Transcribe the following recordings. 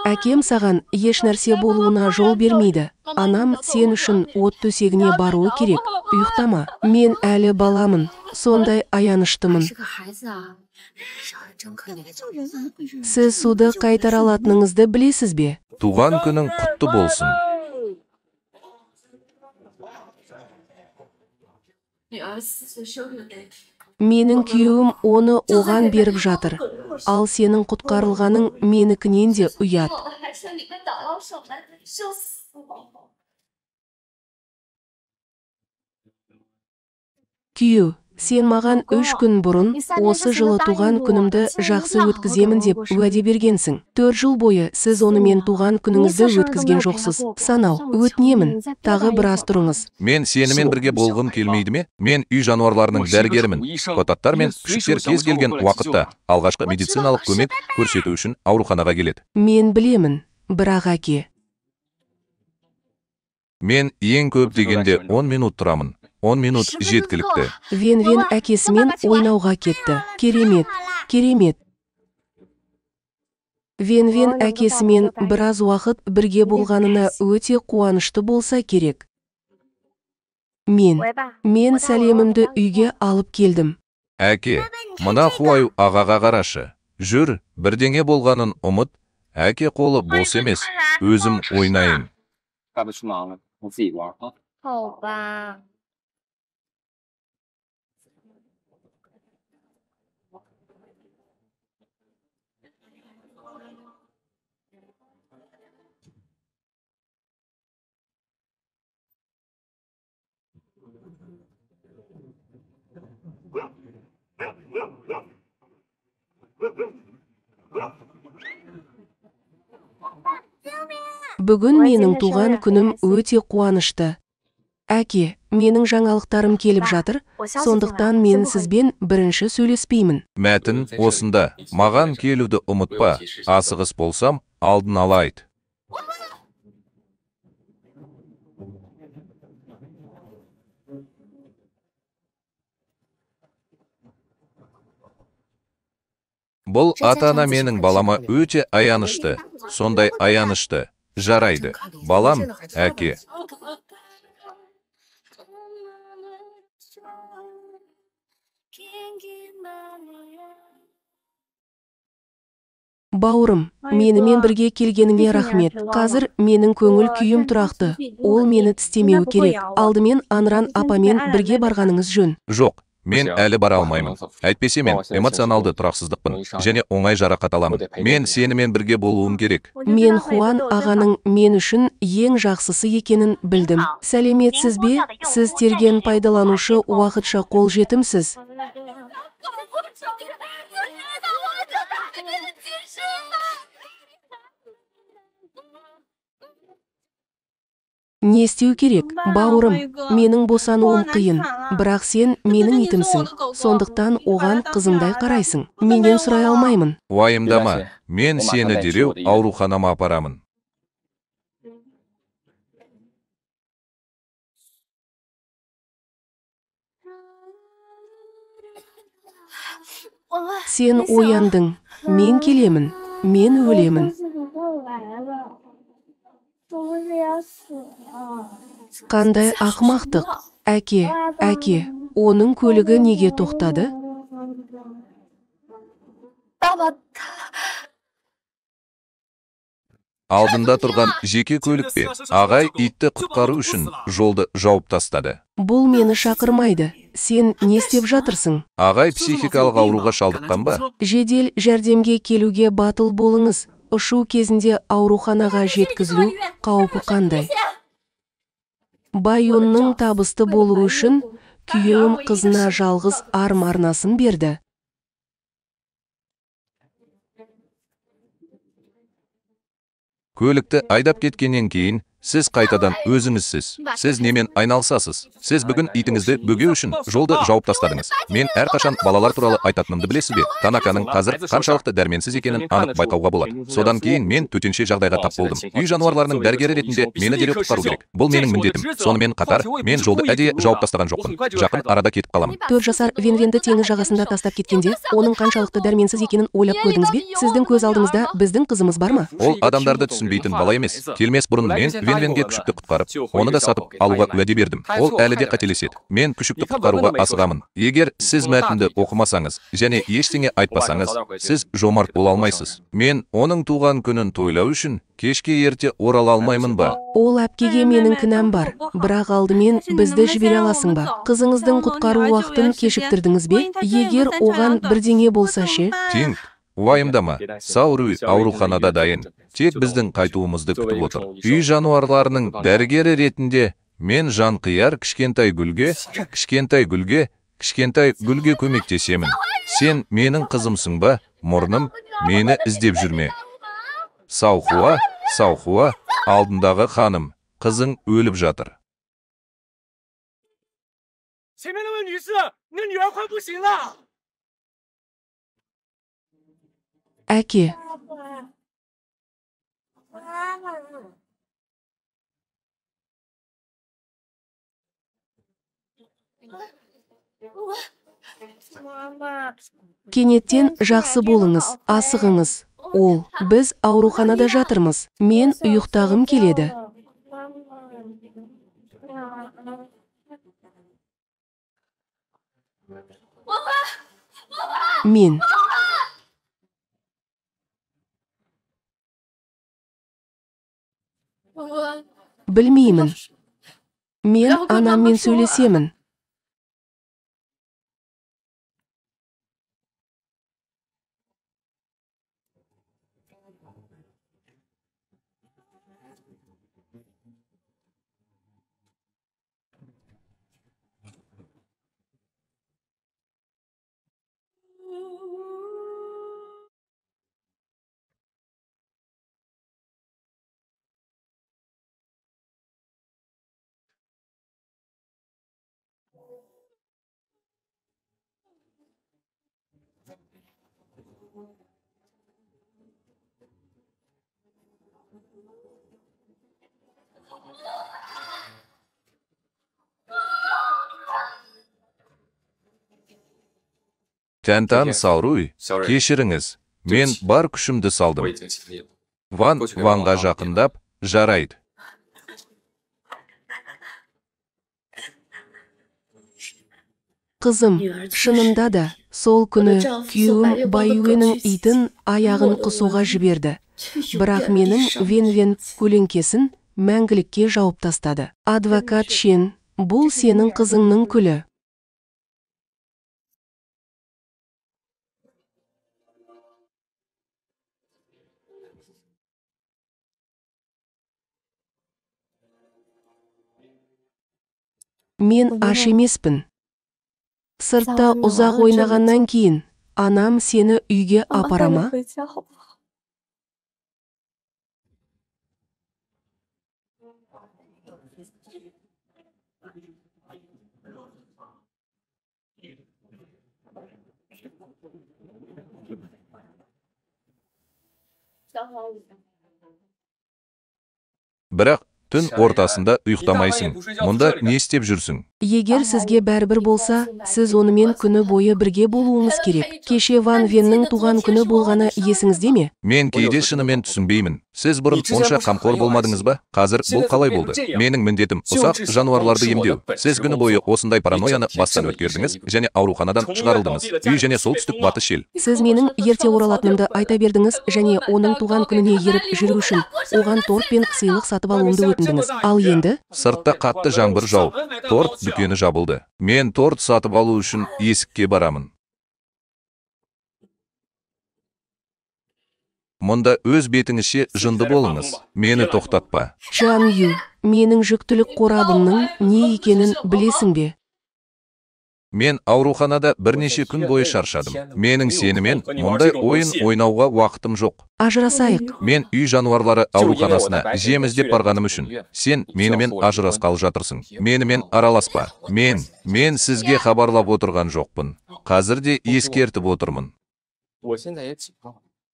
Әкем саған еш нәрсе болуына жол бермейді. Анам сен үшін от төсегіне баруы керек. Ұйықтама. Мен әлі баламын. Сондай аяныштымын. Сіз суды қайтара алатыныңызды білесіз бе? Туған күнің құтты болсын. Менің күйеуім оны оған беріп жатыр. Ал сенің құтқарылғаның менікінен де ұят. Күйеу, сен маған 3 күн бұрын осы жылы туған күнімді жақсы өткіземін деп уәде бергенсің. 4 жыл бойы сіз онымен туған күніңізді өткізген жоқсыз. Санау, өтінемін, тағы біраз тұрыңыз. Мен сенімен бірге болғым келмейді ме? Мен үй жануарларының дәрігерімін. Котаттар мен күшіктер кез келген уақытта алғашқы медициналық көмек көрсету үшін ауруханаға келеді. Мен білемін, бірақ әке. Мен ең көп дегенде 10 минут тұрамын. 10 минут жеткілікті. Вен-Вен әкесімен ойнауға кетті. Керемет, керемет. Вен-Вен әкесімен біраз уақыт бірге болғанына өте қуанышты болса керек. Мен сәлемімді үйге алып келдім. Әке, мына Хуаю ағаға қарашы. Жүр, бірдеңе болғанын ұмыт. Әке қолы бос емес, өзім ойнайын. Бүгін менің туған күнім өте қуанышты. Әке, менің жаңалықтарым келіп жатыр, сондықтан мен сізбен бірінші сөйлеспеймін. Мәтін осында. Маған келуді ұмытпа. Асығыс болсам, алдын ала айт. Бұл ата-ана менің балама өте аянышты. Сондай аянышты. Жарайды. Балам, әке. Бауырым, менімен бірге келгеніңе рахмет. Қазір менің көңіл күйім тұрақты. Ол мені тістемеуі керек. Алдымен Анран апамен бірге барғаныңыз жөн. Жоқ, мен әлі бара алмаймын. Әйтпесе мен эмоционалды тұрақсыздықпын және оңай жарақат аламын. Мен сенімен бірге болуым керек. Мен Хуан ағаның мен үшін ең жақсысы екенін білдім. Сәлеметсіз бе? Сіз терген пайдаланушы уақытша қол жетімсіз. Не істеу керек? Бауырым, менің босануым қиын, бірақ сен менің итімсің. Сондықтан оған қызымдай қарайсың. Менен сұрай алмаймын. Уайымдама, мен сені дереу ауруханама апарамын. Сен ояндың, мен келемін, мен өлемін. Қандай ақымақтық! Әке, әке, оның көлігі неге тоқтады? Алдында тұрған жеке көлік пе? Ағай итті құтқару үшін жолды жауып тастады. Бұл мені шақырмайды. Сен не істеп жатырсың? Ағай психикалық ауруға шалдыққан ба? Жедел жәрдемге келуге батыл болыңыз. Ұшу кезінде ауруханаға жеткізілу қаупі қандай? Байонның табысты болуы үшін күйеуім қызына жалғыз арм арнасын берді. Көлікті айдап кеткеннен кейін Сіз қайтадан өзіңізсіз. Сіз немен айналысасыз? Сіз бүгін итіңізді бөгеу үшін жолды жауып тастадыңыз. Мен әрқашан балалар туралы айтатынымды білесіз бе? Танаканың қазір қаншалықты дәрменсіз екенін анық байқауға болады. Содан кейін мен төтенше жағдайға тап болдым. Үй жануарларының дәрігері ретінде мені дереу құтқару керек. Бұл менің міндетім. Сонымен қатар, мен жолды әдейі жауып тастаған жоқпын. Жақын арада кетіп қаламын. 4 жасар Венвенді теңіз жағасында тастап кеткенде, оның қаншалықты дәрменсіз екенін ойлап көрдіңіз бе? Сіздің көз алдыңызда біздің қызымыз бар ма? Ол адамдарды түсінбейтін бала емес. Келмес бұрын мен Венвенге күшікті құтқарып, оны да сатып алуға уәде бердім. Ол әлі де қателеседі. Мен күшікті құтқаруға асығамын. Егер сіз мәтінді оқымасаңыз және ештеңе айтпасаңыз, сіз жомарт бола алмайсыз. Мен оның туған күнін тойлау үшін кешке ерте орала алмаймын ба? Ол әпкеге менің кінәм бар, бірақ алдымен бізді жібере аласың ба? Қызыңыздың құтқару уақытын кешіктірдіңіз бе? Егер оған бірдеңе болса ше? Тинг, уайымдама, Сауруй ауруханада дайын. Тек біздің қайтуымызды күтіп отыр. Үй жануарларының дәрігері ретінде мен жанқияр кішкентай гүлге, кішкентай гүлге, кішкентай гүлге көмектесемін. Сен менің қызымсың ба? Мұрным, мені іздеп жүрме. Саухуа, Саухуа, алдындағы ханым, қызың өліп жатыр. Әке. Кенеттен жақсы болыңыз, асығыңыз. Ол, біз ауруханада жатырмыз. Мен ұйықтағым келеді. Мен. Білмеймін. Мен анаммен сөйлесемін. Тәнтан Сауруй, кешіріңіз, мен бар күшімді салдым. Ван Ванға жақындап, жарайды. Қызым, шынында да, сол күні күйеуім Баюенің итін аяғын қысуға жіберді. Бірақ менің Вен-Вен көлеңкесін мәңгілікке жауып тастады. Адвокат Шен, бұл сенің қызыңның күлі. Мен аш емеспін. Сыртта ұзақ ойнағаннан кейін, анам сені үйге апара ма? Бірақ түн ортасында ұйықтамайсың. Мұнда не істеп жүрсің? Егер сізге бәрібір болса, сіз онымен күні бойы бірге болуыңыз керек. Кеше Ван Веннің туған күні болғаны есіңізде ме? Мен кейде шынымен түсінбеймін. Сіз бұрын онша қамқор болмадыңыз ба? Қазір бұл қалай болды? Менің міндетім ұсақ жануарларды емдеу. Сіз күні бойы осындай паранойяны бастан өткердіңіз және ауруханадан шығарылдыңыз. Үй және солтүстік батыс жел. Сіз менің ерте оралатынымды айта бердіңіз және оның туған күніне еріп жүру үшін оған торт пен сыйлық сатып алуымды өтіндіңіз. Ал енді сыртта қатты жаңбыр жауып, торт дүкені жабылды. Мен торт сатып алу үшін есікке барамын. Мұнда өз бетіңізше жынды болыңыз. Мені тоқтатпа. Жан Ю, менің жүктілік қорабымның не екенін білесің бе? Мен ауруханада бірнеше күн бойы шаршадым. Менің сенімен мұндай ойын ойнауға уақытым жоқ. Ажырасайық. Мен үй жануарлары ауруханасына жем іздеп барғаным үшін сен менімен ажырасқалы жатырсың. Менімен араласпа. Мен сізге хабарлап отырған жоқпын. Қазір де ескертіп отырмын.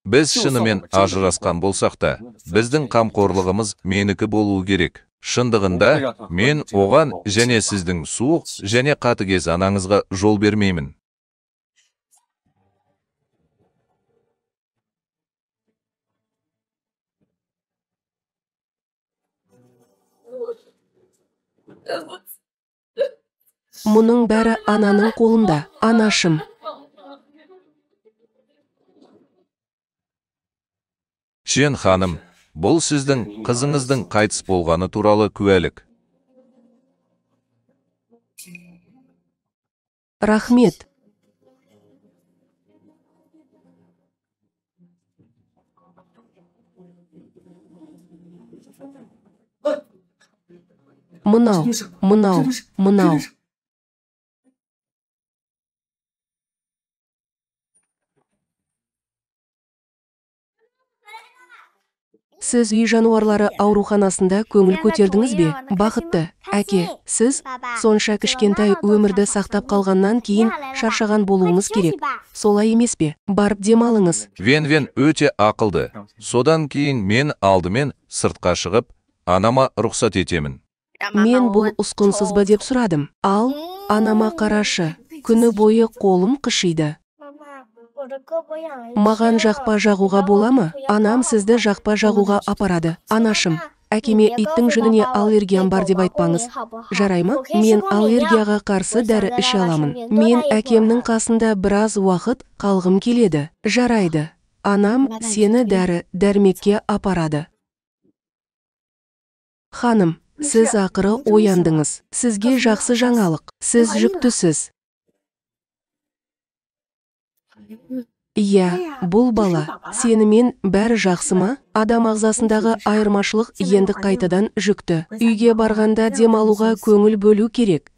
Біз шынымен ажырасқан болсақ та, біздің қамқорлығымыз менікі болуы керек. Шындығында, мен оған және сіздің суық және қатыгез анаңызға жол бермеймін. Мұның бәрі ананың қолында. Анашым. Шен ханым, бұл сіздің қызыңыздың қайтыс болғаны туралы куәлік. Рахмет. Мынау, мынау, мынау. Сіз үй жануарлары ауруханасында көңіл көтердіңіз бе? Бақытты, әке, сіз сонша кішкентай өмірді сақтап қалғаннан кейін шаршаған болуыңыз керек. Солай емес пе? Барып демалыңыз. Вен-Вен өте ақылды. Содан кейін мен алдымен сыртқа шығып, анама рұқсат етемін. Мен бұл ұсқынсыз ба деп сұрадым. Ал, анама қарашы, күні бойы қолым қышиды. Маған жақпа жағуға бола ма? Анам сізді жақпа жағуға апарады. Анашым, әкеме иттің жүніне аллергиям бар деп айтпаңыз. Жарай ма? Мен аллергияға қарсы дәрі іше аламын. Мен әкемнің қасында біраз уақыт қалғым келеді. Жарайды. Анам сені дәрі дәрмекке апарады. Ханым, сіз ақыры ояндыңыз. Сізге жақсы жаңалық. Сіз жүктісіз. Иә, бұл бала. Сенімен бәрі жақсы ма? Адам ағзасындағы айырмашылық енді қайтадан жүкті. Үйге барғанда демалуға көңіл бөлу керек.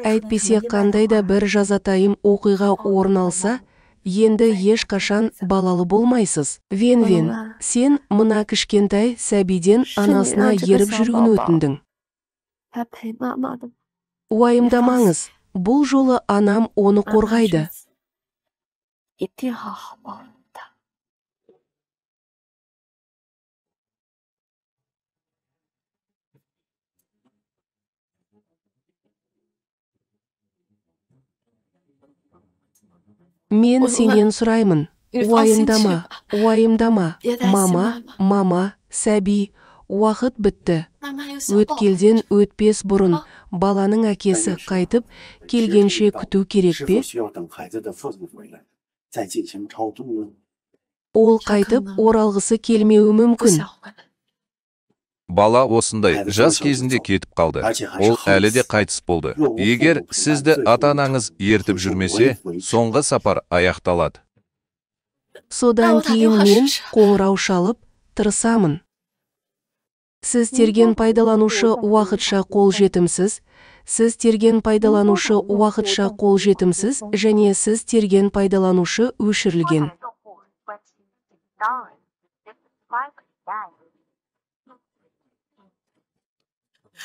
Әйтпесе қандай да бір жазатайым оқиға орын алса, енді ешқашан балалы болмайсыз. Вен-Вен, сен мына кішкентай сәбиден анасына еріп жүруін өтіндің. Уайымдамаңыз, бұл жолы анам оны қорғайды. Мен сенен сұраймын. Уайымдама, уайымдама, мама, мама, сәби, уақыт бітті. Өткелден өтпес бұрын баланың әкесі қайтып келгенше күту керек пе? Ол қайтып оралғысы келмеуі мүмкін. Бала осындай жас кезінде кетіп қалды. Ол әлі де қайтыс болды. Егер сізді ата-анаңыз ертіп жүрмесе, соңғы сапар аяқталады. Содан кейін мен қоңырау шалып, тырысамын. Сіз терген пайдаланушы уақытша қол жетімсіз, сіз терген пайдаланушы уақытша қол жетімсіз және сіз терген пайдаланушы өшірілген.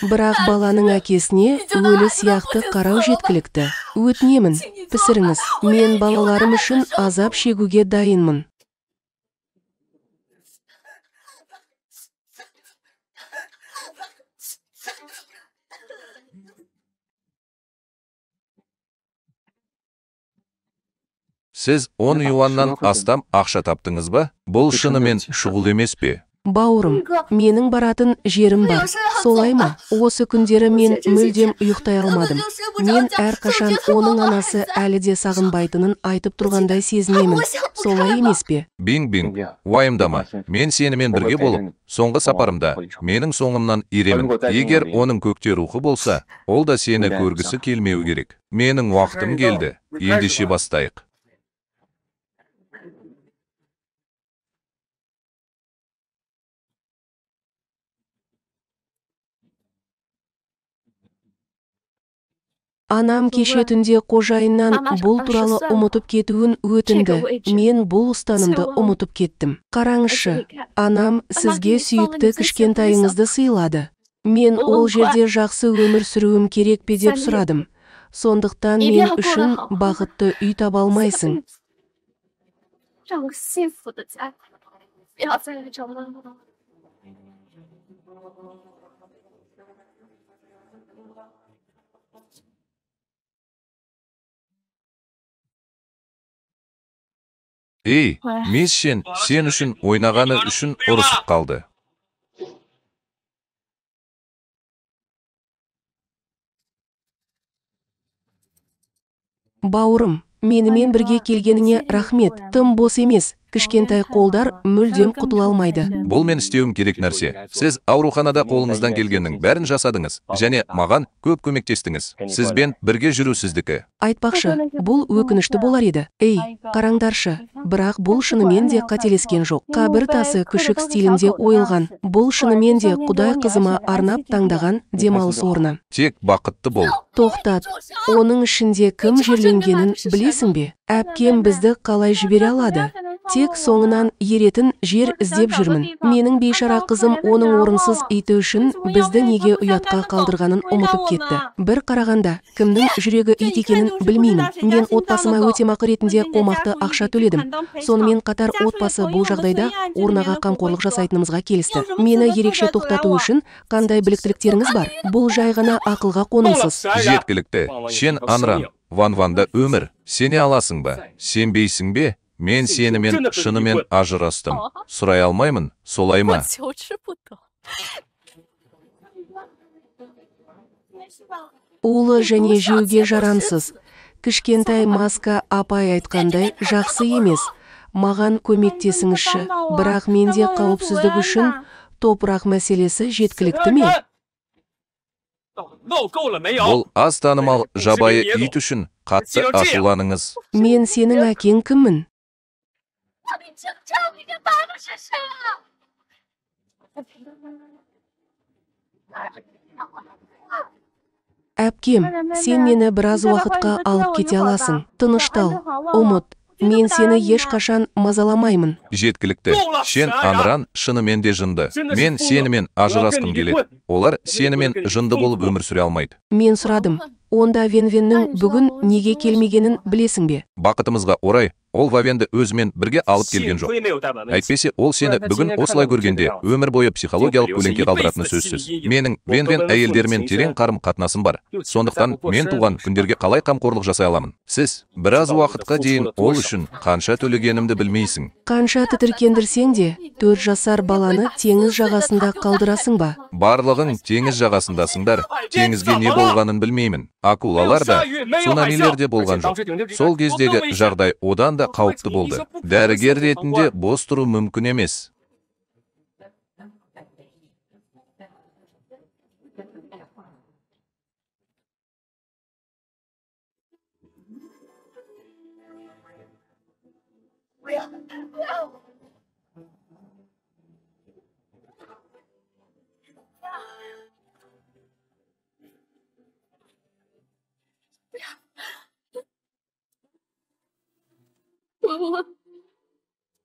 Бірақ баланың әкесіне өлі сияқты қарау жеткілікті. Өтінемін, пісіріңіз. Мен балаларым үшін азап шегуге дайынмын. Сіз 10 юаннан астам ақша таптыңыз ба? Бұл шынымен шұғыл емес пе? Бауырым, менің баратын жерім бар. Солай ма? Осы күндері мен мүлдем ұйықтай алмадым. Мен әрқашан оның анасы әлі де сағынбайтынын айтып тұрғандай сезінемін. Солай емес пе? Бинг-бинг, уайымдама. Мен сенімен бірге болып, соңғы сапарымда менің соңымнан еремін. Егер оның көкте рухы болса, ол да сені көргісі келмеуі керек. Менің уақытым келді. Ендеше бастайық. Анам кеше түнде қожайыннан бұл туралы ұмытып кетуін өтінді. Мен бұл ұстанымды ұмытып кеттім. Қараңызшы, анам сізге сүйікті кішкентайыңызды сыйлады. Мен ол жерде жақсы өмір сүруім керек пе деп сұрадым. Сондықтан мен үшін бақытты үй таба алмайсың. Ей, мисс Шен сен үшін ойнағаны үшін ұрысып қалды. Бауырым, менімен бірге келгеніңе рахмет. Тым бос емес, кішкентай қолдар мүлдем құтыла алмайды. Бұл мен істеуім керек нәрсе. Сіз ауруханада қолыңыздан келгеннің бәрін жасадыңыз және маған көп көмектестіңіз. Сізбен бірге жүру сіздікі. Айтпақшы, бұл өкінішті болар еді. Ей, қараңдаршы, бірақ бұл шынымен де қателескен жоқ. Қабір тасы күшік стилінде ойылған. Бұл шынымен де Құдай қызыма арнап таңдаған демалыс орны. Тек бақытты бол. Тоқтат, оның ішінде кім жерленгенін білесің бе? Әпкем бізді қалай жібере алады? Тек соңынан еретін жер іздеп жүрмін. Менің бейшара қызым оның орынсыз иті үшін бізді неге ұятқа қалдырғанын ұмытып кетті. Бір қарағанда, кімнің жүрегі ит екенін білмеймін. Мен отбасыма өтемақы ретінде қомақты ақша төледім. Сонымен қатар отбасы бұл жағдайда орнаға қамқорлық жасайтынымызға келісті. Мені ерекше тоқтату үшін қандай біліктіліктеріңіз бар? Бұл жай ғана ақылға қонымсыз. Жеткілікті. Шен Анран, Ван-Ванда өмір. Сене аласың ба? Сенбейсің бе? Мен сенімен шынымен ажырастым. Сұрай алмаймын, солай ма? Улы және жеуге жарамсыз. Кішкентай маска апай айтқандай жақсы емес. Маған көмектесіңізші, бірақ менде қауіпсіздік үшін топырақ мәселесі жеткілікті ме? Бұл аз танымал жабайы ит үшін қатты ашуланыңыз. Мен сенің әкең кіммін? Әпкем, сен мені біраз уақытқа алып кете аласың. Тыныштал, ұмыт. Мен сені ешқашан мазаламаймын. Жеткілікті. Шен Анран шынымен де жынды. Мен сенімен ажырасқым келеді. Олар сенімен жынды болып өмір сүре алмайды. Мен сұрадым. Онда Венвеннің бүгін неге келмегенін білесің бе? Бақытымызға орай, ол Вавенді өзімен бірге алып келген жоқ. Әйтпесе, ол сені бүгін осылай көргенде өмір бойы психологиялық көлеңке қалдыратыны сөзсіз. Менің Венвен әйелдермен терең қарым-қатынасым бар. Сондықтан мен туған күндерге қалай қамқорлық жасай аламын? Сіз біраз уақытқа дейін ол үшін қанша төлегенімді білмейсің. Қанша тітіркендірсең де, 4 жасар баланы теңіз жағасында қалдырасың ба? Барлығың теңіз жағасындасыңдар. Теңізге не болғанын білмеймін. Акулалар да, цунамилер де болған жоқ. Сол кездегі жағдай одан да қауіпті болды. Дәрігер ретінде бос тұру мүмкін емес.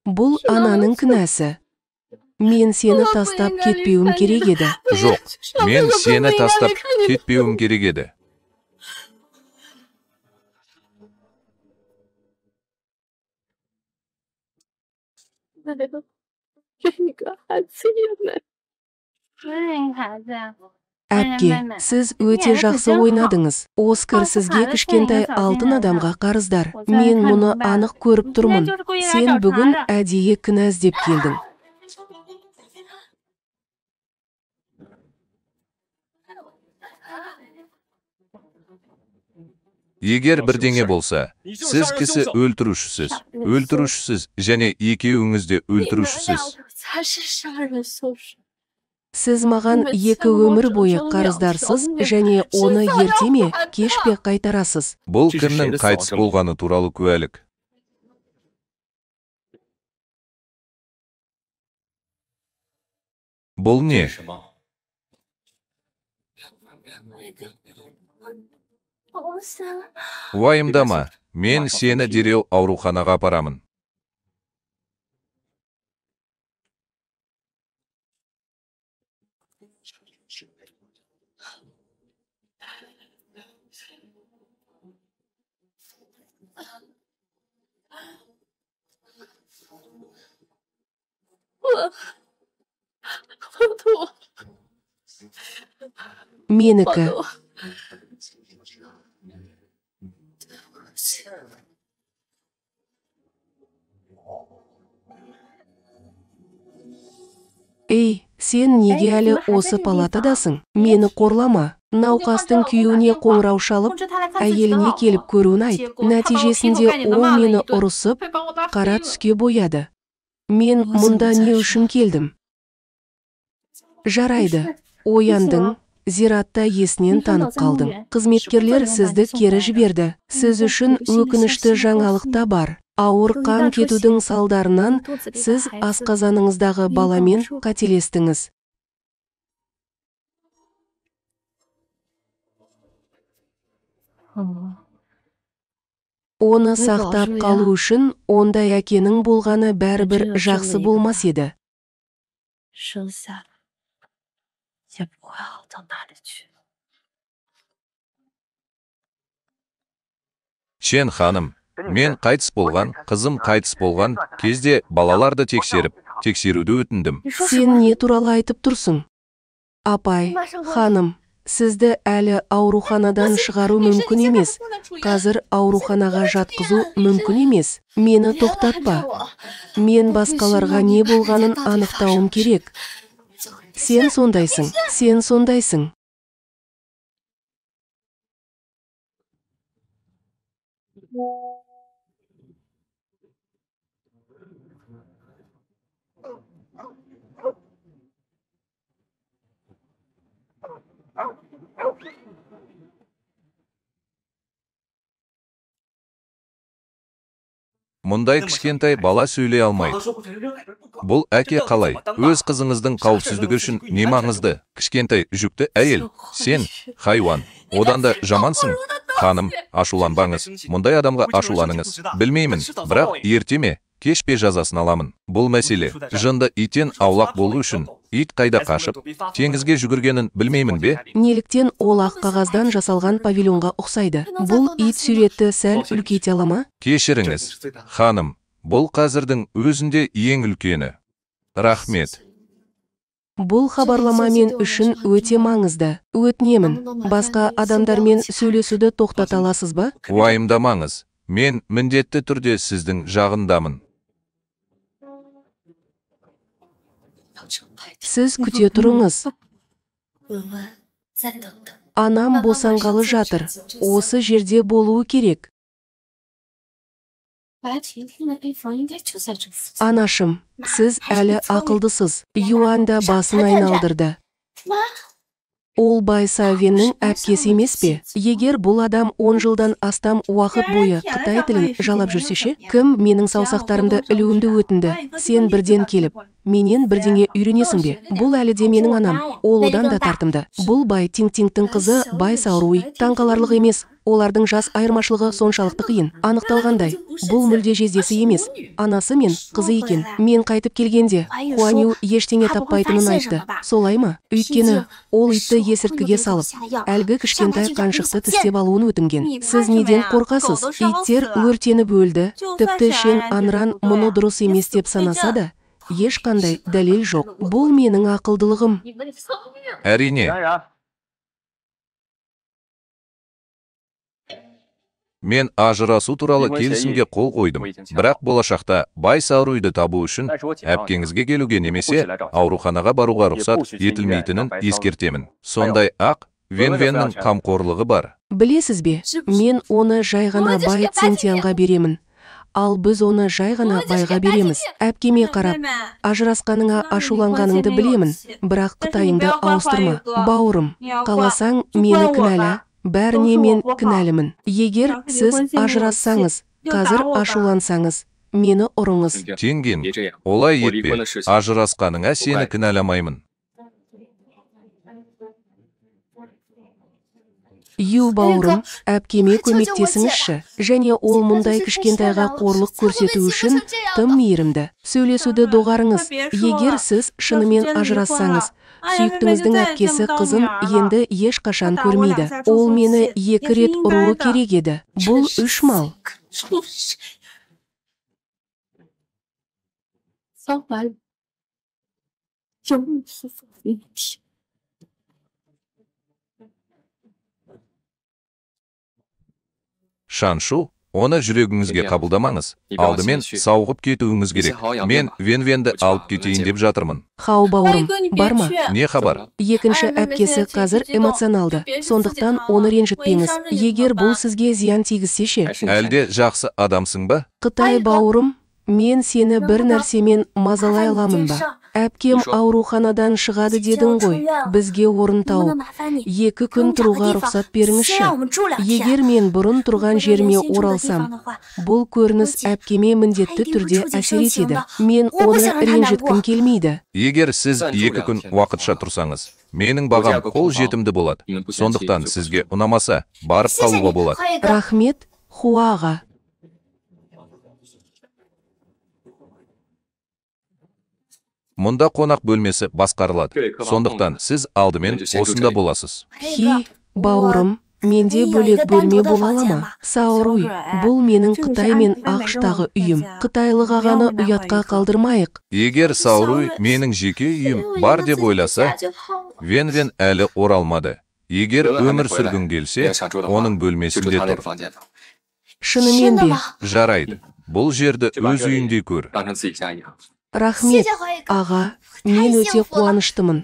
Бұл ананың кінәсі. Мен сені тастап кетпеуім керек еді. Жоқ, мен сені тастап кетпеуім керек еді. Әпке, сіз өте жақсы ойнадыңыз. Оскар сізге кішкентай алтын адамға қарыздар. Мен мұны анық көріп тұрмын. Сен бүгін әдейі кінә іздеп келдің. Егер бірдеңе болса, сіз кісі өлтірушісіз, өлтірушісіз және екеуіңіз де өлтірушісіз. Сіз маған 2 өмір бойы қарыздарсыз және оны ерте ме, кеш пе қайтарасыз. Бұл кімнің қайтыс болғаны туралы куәлік. Бұл не? Уайымдама, мен сені дереу ауруханаға апарамын. Менікі. Ей, сен неге әлі осы палатадасың? Мені қорлама. Науқастың күйеуіне қоңырау шалып, әйеліне келіп көруін айт. Нәтижесінде ол мені ұрысып, қара түске бояды. Мен мұнда не үшін келдім? Жарайды, ояндың, зиратта есінен танып қалдың. Қызметкерлер сізді кері жіберді. Сіз үшін өкінішті жаңалық та бар. Ауыр қан кетудің салдарынан сіз асқазаныңыздағы баламен қателестіңіз. Оны сақтап қалу үшін ондай әкенің болғаны бәрібір жақсы болмас еді. Чен ханым, мен қайтыс болған, қызым қайтыс болған кезде балаларды тексеріп, тексеруді өтіндім. Сен не туралы айтып тұрсың? Апай, ханым, сізді әлі ауруханадан шығару мүмкін емес. Қазір ауруханаға жатқызу мүмкін емес. Мені тоқтатпа. Мен басқаларға не болғанын анықтауым керек. Сен сондайсың, сен сондайсың. Мұндай кішкентай бала сөйлей алмайды. Бұл әке қалай? Өз қызыңыздың қауіпсіздігі үшін не маңызды? Кішкентай жүкті әйел, сен, хайуан, одан да жамансың. Ханым, ашуланбаңыз. Мұндай адамға ашуланыңыз. Білмеймін, бірақ ерте ме, кеш пе жазасын аламын. Бұл мәселе, жынды иттен аулақ болу үшін, ит қайда қашып, теңізге жүгіргенін білмеймін бе? Неліктен ол ақ қағаздан жасалған павильонға ұқсайды? Бұл ит суретті сәл үлкейте ала ма? Кешіріңіз, ханым, бұл қазірдің өзінде ең үлкені. Рахмет. Бұл хабарлама мен үшін өте маңызды. Өтінемін, басқа адамдармен сөйлесуді тоқтата аласыз ба? Уайымдамаңыз, мен міндетті түрде сіздің жағындамын. Сіз күте тұрыңыз. Анам босанғалы жатыр. Осы жерде болуы керек. Анашым, сіз әлі ақылдысыз. Юан да басын айналдырды. Ол Бай Савеннің әпкесі емес пе? Егер бұл адам 10 жылдан астам уақыт бойы қытай тілін жалап жүрсе ше? Кім менің саусақтарымды ілуімді өтінді? Сен бірден келіп, менен бірдеңе үйренесің бе? Бұл әлі де менің анам. Ол одан да тартымды. Бұл Бай Тинг-Тингтің қызы Бай Сауруй. Таңқаларлық емес. Олардың жас айырмашылығы соншалықты қиын. Анықталғандай, бұл мүлде жездесі емес, анасы мен қызы екен. Мен қайтып келгенде, Хуаню ештеңе таппайтынын айтты. Солай ма? Өйткені ол итті есірткіге салып, әлгі кішкентай қаншықты тістеп алуын өтінген. Сіз неден қорқасыз? Иттер өртеніп өлді. Тіпті Шен Анран мұны дұрыс емес деп санаса да, ешқандай дәлел жоқ. Бұл менің ақылдылығым. Әрине. Мен ажырасу туралы келісімге қол қойдым, бірақ болашақта Бай Сауруйды табу үшін әпкеңізге келуге немесе ауруханаға баруға рұқсат етілмейтінін ескертемін. Сондай-ақ, Вен-Веннің қамқорлығы бар. Білесіз бе, мен оны жай ғана Бай Цинтианға беремін. Ал біз оны жай ғана байға береміз. Әпкеме қарап, ажырасқаныңа ашуланғаныңды білемін, бірақ қытайыңды ауыстырма. Бауырым, қаласаң мені кінәла, бәріне мен кінәлімін. Егер сіз ажырассаңыз, қазір ашулансаңыз, мені ұрыңыз. Тенген, олай етпе, ажырасқаныңа сені кінәламаймын. Ю бауырым, әпкеме көмектесіңізші. Және ол мұндай кішкентайға қорлық көрсету үшін тым мейірімді. Сөйлесуді доғарыңыз. Егер сіз шынымен ажырассаңыз, сүйіктіңіздің әпкесі қызын енді ешқашан көрмейді. Ол мені 2 рет ұруы керек еді. Бұл 3 мал. Шаншу, оны жүрегіңізге қабылдамаңыз. Алдымен сауығып кетуіңіз керек. Мен Венвенді алып кетейін деп жатырмын. Хау бауырым, барма. Не хабар? Екінші әпкесі қазір эмоционалды. Сондықтан оны ренжітпеңіз. Егер бұл сізге зиян тигізсе ше? Әлде жақсы адамсың ба? Қытай бауырым, мен сені бір нәрсемен мазалай аламын ба? Әпкем ауруханадан шығады дедің ғой, бізге орын тауып, 2 күн тұруға рұқсат беріңізші. Егер мен бұрын тұрған жеріме оралсам, бұл көрініс әпкеме міндетті түрде әсер етеді. Мен оны ренжіткім келмейді. Егер сіз 2 күн уақытша тұрсаңыз, менің бағам қол жетімді болады. Сондықтан сізге ұнамаса, барып қалуға болады. Рахмет, Хуаға. Мұнда қонақ бөлмесі басқарылады. Сондықтан сіз алдымен осында боласыз. Хи, бауырым, менде бөлек бөлме бола ала ма? Сауруй, бұл менің Қытай мен АҚШ-тағы үйім. Қытайлық ағаны ұятқа қалдырмайық. Егер Сауруй менің жеке үйім бар деп ойласа, Вен-Вен әлі оралмады. Егер өмір сүргің келсе, оның бөлмесінде тұр. Шынымен бе? Жарайды. Бұл жерді өз үйіндей көр. Рахмет, аға, мен өте қуаныштымын.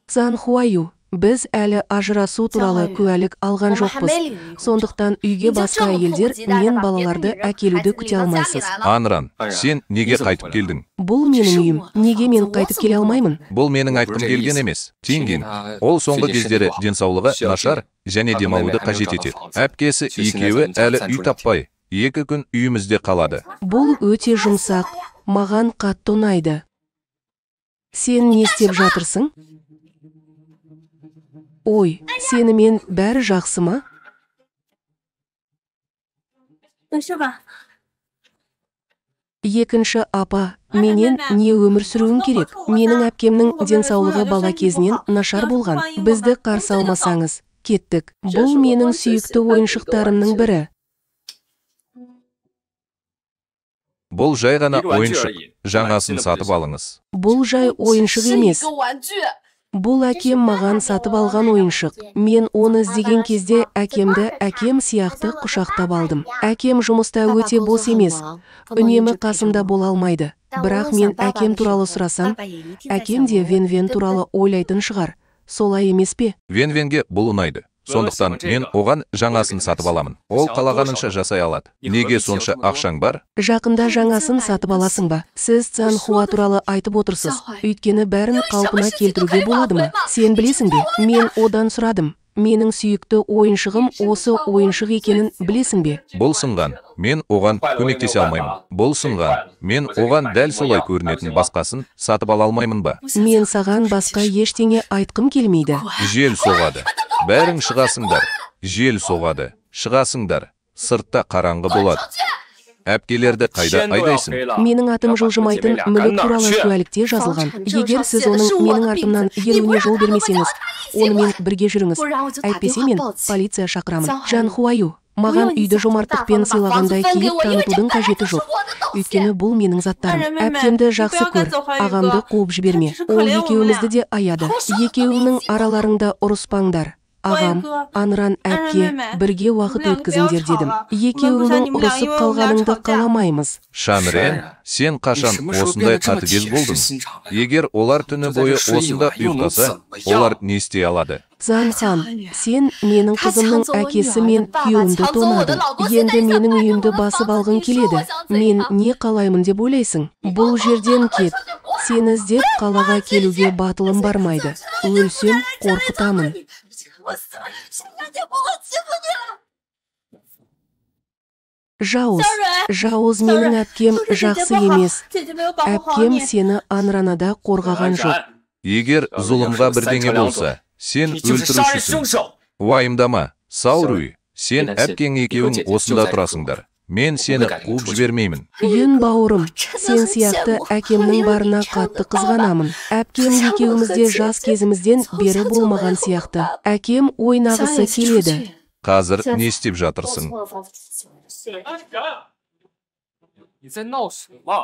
Цан Хуаю, біз әлі ажырасу туралы куәлік алған жоқпыз. Сондықтан үйге басқа әйелдер мен балаларды әкелуді күте алмайсыз. Анран, сен неге қайтып келдің? Бұл менің үйім. Неге мен қайтып келе алмаймын? Бұл менің айтқым келген емес. Тинген, ол соңғы кездері денсаулығы нашар және демалуды қажет етеді. Әпкесі екеуі әлі үй таппай, 2 күн үйімізде қалады. Бұл өте жұмсақ, маған қатты ұнайды. Сен не істеп жатырсың? Ой, сенімен бәрі жақсы ма? Екінші апа, менен не өмір сүруім керек? Менің әпкемнің денсаулығы бала кезінен нашар болған. Бізді қарсы алмасаңыз, кеттік. Бұл менің сүйікті ойыншықтарымның бірі. Бұл жай ғана ойыншық. Жаңасын сатып алыңыз. Бұл жай ойыншық емес. Бұл әкем маған сатып алған ойыншық. Мен оны іздеген кезде әкемді әкем сияқты құшақтап алдым. Әкем жұмыста өте бос емес. Үнемі қасымда бола алмайды. Бірақ мен әкем туралы сұрасам, әкем де Вен-Вен туралы ойлайтын шығар. Солай емес пе? Вен-Венге бұл ұнайды. Сондықтан мен оған жаңасын сатып аламын. Ол қалағанынша жасай алады. Неге сонша ақшаң бар? Жақында жаңасын сатып аласың ба? Сіз Цан Хуа туралы айтып отырсыз. Өйткені бәрін қалпына келтіруге болады ма? Сен білесің бе? Мен одан сұрадым. Менің сүйікті ойыншығым осы ойыншық екенін білесің бе? Бұл сынған. Мен оған көмектесе алмаймын. Бұл сынған. Мен оған дәл солай көрінетін басқасын сатып ала алмаймын ба? Мен саған басқа ештеңе айтқым келмейді. Жел соғады. Бәрің шығасыңдар. Жел соғады. Шығасыңдар. Сыртта қараңғы болады. Әпкелерді қайда айдайсың? Менің атым жылжымайтын мүлік туралы куәлікте жазылған. Егер сіз оның менің артымнан еруіне жол бермесеңіз, онымен бірге жүріңіз. Әйтпесе мен полиция шақырамын. Жан Хуаю, маған үйді жомарттықпен сыйлағандай кейіп танытудың қажеті жоқ. Өйткені бұл менің заттарым. Әпкемді жақсы көр, ағамды қуып жіберме. Ол екеуімізді де аяды. Екеуіңнің араларыңда ұрыспаңдар. Ағам, Анран әпке, бірге уақыт өткізіңдер дедім. Екеуіңнің ұрысып қалғаныңды қаламаймыз. Шанрен, сен қашан осындай қатыгез болдың? Егер олар түні бойы осында ұйықтаса, олар не істей алады? Цан Хан, сен менің қызымның әкесі мен күйеуімді тонадың. Енді менің үйімді басып алғың келеді. Мен не қалаймын деп ойлайсың? Бұл жерден кет. Сені іздеп қалаға келуге батылым бармайды. Өлсем қорқытамын. Жауыз, жауыз, менің әпкем жақсы емес. Әпкем сені Анранада қорғаған жоқ. Егер зұлымға бірдеңе болса, Сен өлтірушісің. Уайымдама, Сауруй, сен әпкең екеуің осында тұрасыңдар. Мен сені қуып жібермеймін. Юн бауырым, сен сияқты әкемнің барына қатты қызғанамын. Әпкем екеуміз де жас кезімізден бері болмаған сияқты. Әкем ойнағысы келеді. Қазір не істеп жатырсың?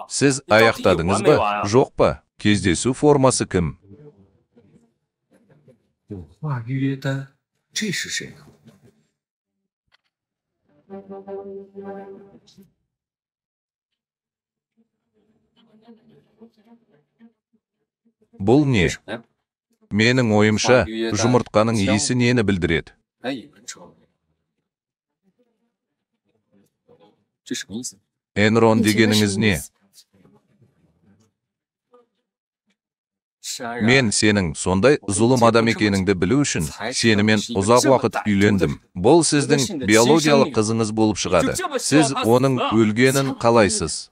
Сіз аяқтадыңыз ба, жоқ па? Кездесу формасы кім? Бұл не? Менің ойымша, жұмыртқаның иісі нені білдіреді? Энрон дегеніңіз не? Мен сенің сондай зұлым адам екеніңді білу үшін сенімен ұзақ уақыт үйлендім. Бұл сіздің биологиялық қызыңыз болып шығады. Сіз оның өлгенін қалайсыз.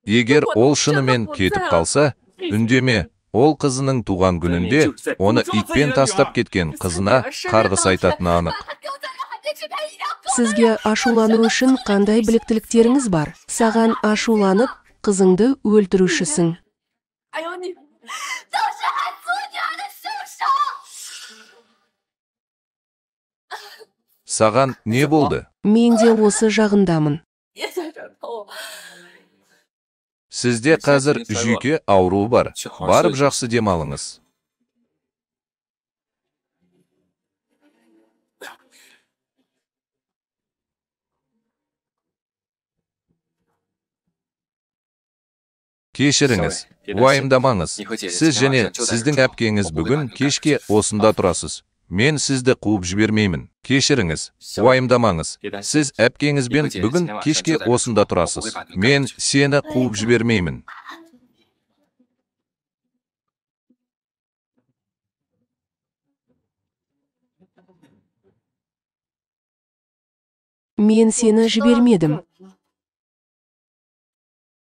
Егер ол шынымен кетіп қалса, үндеме. Ол қызының туған күнінде оны итпен тастап кеткен қызына қарғыс айтатыны анық. Сізге ашулану үшін қандай біліктіліктеріңіз бар? Саған ашуланып, қызыңды өлтірушісің. Саған не болды? Мен де осы жағындамын. Сізде қазір жүйке ауруы бар. Барып жақсы демалыңыз. Кешіріңіз, уайымдамаңыз. Сіз және сіздің әпкеңіз бүгін кешке осында тұрасыз. Мен сізді қуып жібермеймін. Кешіріңіз, уайымдамаңыз. Сіз әпкеңізбен бүгін кешке осында тұрасыз. Мен сені қуып жібермеймін. Мен сені жібермедім.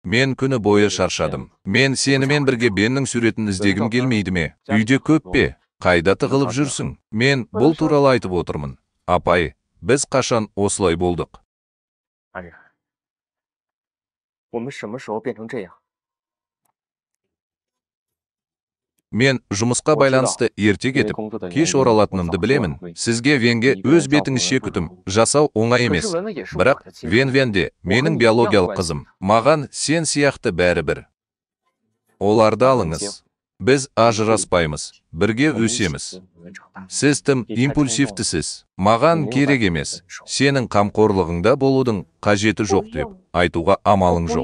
Мен күні бойы шаршадым. Мен сенімен бірге Беннің суретін іздегім келмейді ме? Үйде көп пе? Қайда тығылып жүрсің? Мен бұл туралы айтып отырмын. Апай, біз қашан осылай болдық? Мен жұмысқа байланысты ерте кетіп, кеш оралатынымды білемін. Сізге Венге өз бетіңізше күтім жасау оңай емес. Бірақ Вен-Вен де менің биологиялық қызым. Маған сен сияқты бәрібір. Оларды алыңыз. Біз ажыраспаймыз, бірге өсеміз. Сіз тым импульсивтісіз. Маған керек емес. Сенің қамқорлығыңда болудың қажеті жоқ деп айтуға амалың жоқ.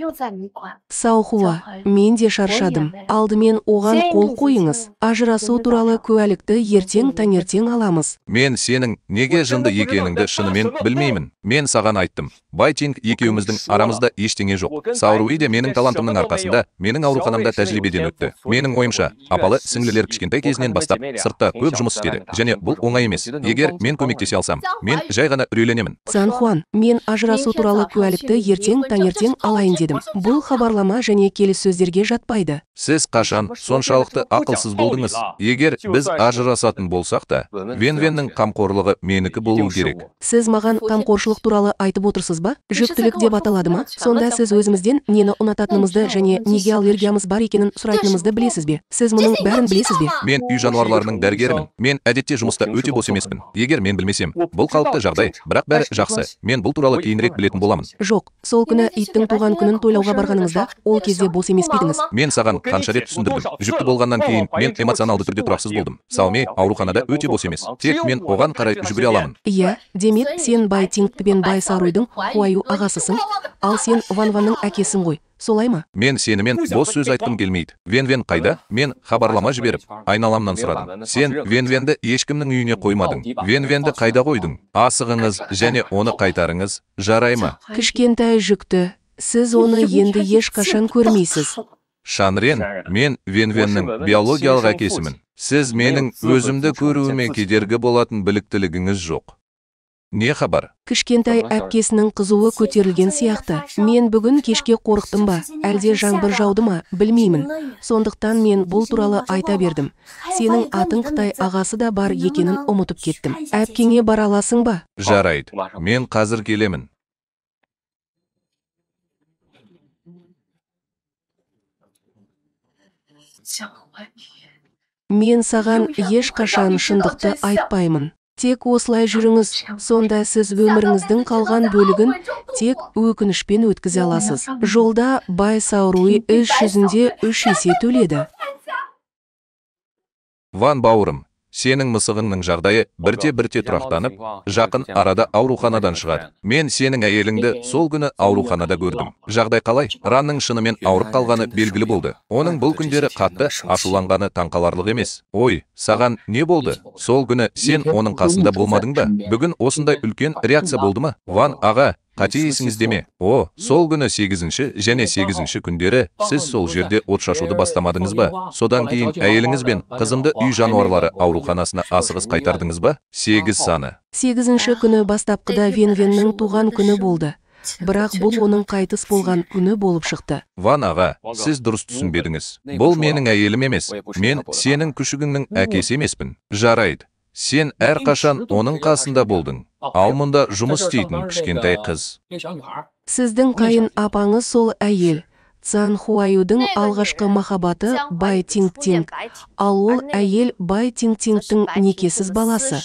Саухуа, мен де шаршадым. Алдымен оған қол қойыңыз. Ажырасу туралы куәлікті ертең таңертең аламыз. Мен сенің неге жынды екеніңді шынымен білмеймін. Мен саған айттым. Байтинг екеуміздің арамызда ештеңе жоқ. Сауруи де менің талантымның арқасында менің ауруханамда тәжірибеден өтті. Менің ойымша, апалы сіңлілер кішкентай кезінен бастап сыртта көп жұмыс істеді. Және бұл оңай емес. Егер мен көмектесе алсам, мен жай ғана үрейленемін. Санхуан, мен ажырасу туралы куәлікті ертең таңертең алайын дедім. Бұл хабарлама және келіссөздерге жатпайды. Сіз қашан соншалықты ақылсыз болдыңыз? Егер біз ажырасатын болсақ та, Вен-Веннің қамқорлығы менікі болу керек. Сіз маған қамқоршылық туралы айтып отырсыз ба? Жүктілік деп аталады ма? Сонда сіз өзімізден нені ұнататынымызды және неге аллергиямыз бар екенін сұрайтынымызды білесіз бе? Сіз мұның бәрін білесіз бе? Мен үй жануарларының дәрігерімін. Мен әдетте жұмыста өте бос емеспін. Егер мен білмесем, бұл қалыпты жағдай, бірақ бәрі жақсы. Мен бұл туралы кейінірек білетін боламын. Жоқ, сол күні иттің туған күнін тойлауға барғаныңызда, ол кезде бос емес пе едіңіз? Мен саған қанша рет түсіндірдім. Жүкті болғаннан кейін мен эмоционалды түрде тұрақсыз болдым. Саоми ауруханада өте бос емес. Тек мен оған қарай жүгіре аламын. Иә, демек сен Бай Тингпен Бай Саруйдың Хуаю ағасысың, ал сен Ван-Ванның әкесің ғой. Солай ма? Мен сенімен бос сөз айтқым келмейді. Вен-Вен қайда? Мен хабарлама жіберіп, айналамнан сұрадым. Сен Вен-Венді ешкімнің үйіне қоймадың. Вен-Венді қайда қойдың? Асығыңыз және оны қайтарыңыз. Жарай ма? Кішкентай жүкті. Сіз оны енді ешқашан көрмейсіз. Шанрен, мен Вен-Веннің биологиялық әкесімін. Сіз менің өзімді көруіме кедергі болатын біліктілігіңіз жоқ. Не хабар? Кішкентай әпкесінің қызуы көтерілген сияқты. Мен бүгін кешке қорықтым ба, әлде жаңбыр жауды ма, білмеймін. Сондықтан мен бұл туралы айта бердім. Сенің атың Қытай ағасы да бар екенін ұмытып кеттім. Әпкеңе бара аласың ба? Жарайды, мен қазір келемін. Мен саған ешқашан шындықты айтпаймын. Тек осылай жүріңіз, сонда сіз өміріңіздің қалған бөлігін тек өкінішпен өткізе аласыз. Жолда Бай Сауруй іс жүзінде 3 есе төледі. Ван бауырым, сенің мысығыңның жағдайы бірте-бірте тұрақтанып, жақын арада ауруханадан шығады. Мен сенің әйеліңді сол күні ауруханада көрдім. Жағдай қалай? Ранның шынымен ауырып қалғаны белгілі болды. Оның бұл күндері қатты ашуланғаны таңқаларлық емес. Ой, саған не болды? Сол күні сен оның қасында болмадың ба? Бүгін осындай үлкен реакция болды ма? Ван аға, қате есіңізде ме? О, сол күні 8-ші және 8-ші күндері сіз сол жерде от шашуды бастамадыңыз ба? Содан кейін әйеліңіз бен қызымды үй жануарлары ауруханасына асығыс қайтардыңыз ба? 8 саны. 8-ші күні бастапқыда Вен-Веннің туған күні болды. Бірақ бұл оның қайтыс болған күні болып шықты. Ван аға, сіз дұрыс түсінбедіңіз. Бұл менің әйелім емес. Мен сенің күшігіңнің әкесі емеспін. Жарайды. Сен әрқашан оның қасында болдың. Ал мұнда жұмыс істейтін кішкентай қыз. Сіздің қайын апаңыз сол әйел. Цан Хуаюдың алғашқы махаббаты Бай Тинг-Тинг. Ал ол әйел Бай Тинг-Тингтің некесіз баласы.